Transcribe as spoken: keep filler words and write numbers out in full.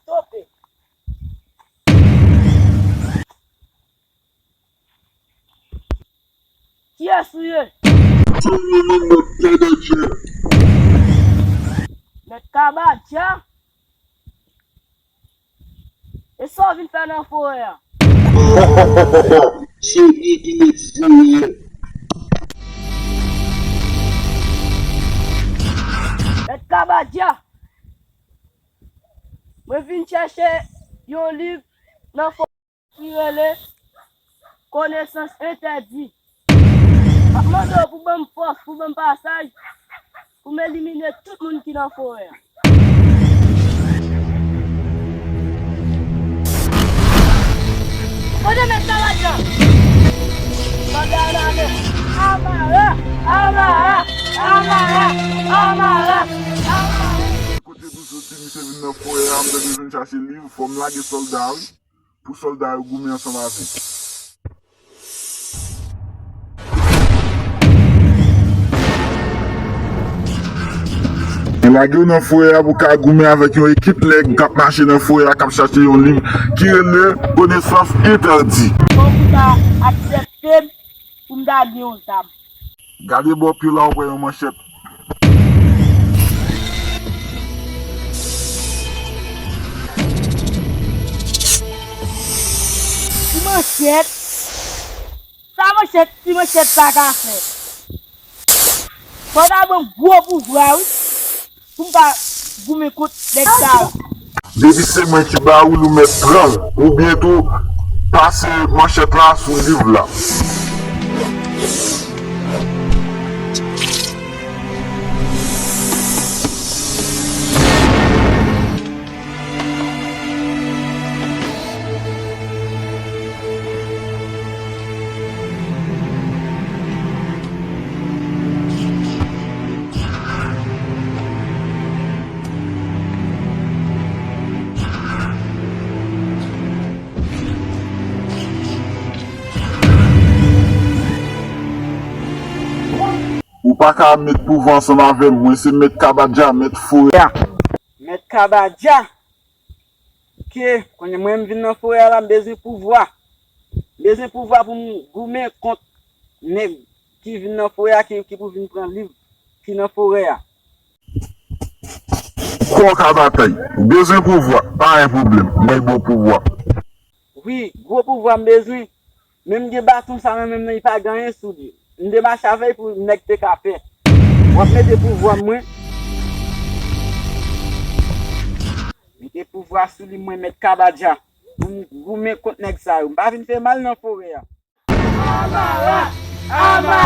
Stope. Kiyès ou ye? Mèt Kabadya? E sa w vin fè nan forè a? Se li ki mèt forè a. Mèt Kabadya, mwen vin chèche yon liv nan forè a ki rele Konesans Entèdi. M ap mande w pou ban m fòs, pou ban m pasaj, pou m elimine tout moun ki nan forè a. Kote mèt Kabadya? Sòlda yo lage. Amara! Amara! Amara! Amara! Amara! Kote nou soti, misye vin nan forè a, m tande vin chache liv, fò m lage sòlda, wi. Pou sòlda yo goumen ansanm avè l. Yo lage w nan forè a pou w ka goumen avèk yon ekip nèg k ap mache nan forè a, k ap chache yon liv ki rele Konesans Entèdi. Fòk ou ta aksepte m pou m ta gen yon zam. Gade bò pye w la, ou wè yon manchèt. Ti manchèt? Sa manchèt, ti manchèt sa ka fè? Fò w ta ban m gwo pouvwa, wi. Pou m ka goumen kont nèg sa yo. Depi se mwen ki ba ou l, ou mèt pran l, oubyen tou pase manchèt la sou liv la. Ou pa ka met pouvwa ansanm avè m. Mwen se Mèt Kabadya, mèt forè a. Mèt Kabadya? Ke, kounye a mwen m vin nan forè a la, m bezwen pouvwa. M bezwen pouvwa pou m goumen kont nèg ki vin nan forè a, ki, ki pou vin pran liv ki nan forè a. Kò ka batay. Ou bezwen pouvwa? Pa gen pwoblèm. M bay ba w pouvwa. Wi, gwo pouvwa m bezwen. Menm gen baton sa nan men m nan, li pa gen anyen sou li. M te mache avè l pou nèg te ka pè. W ap mete pouvwa mwen. Mete pouvwa sou li, mwen, Mèt Kabadya. Pou m goumen kont nèg sa yo. M pa vin fè mal nan forè a. Amara! Amara!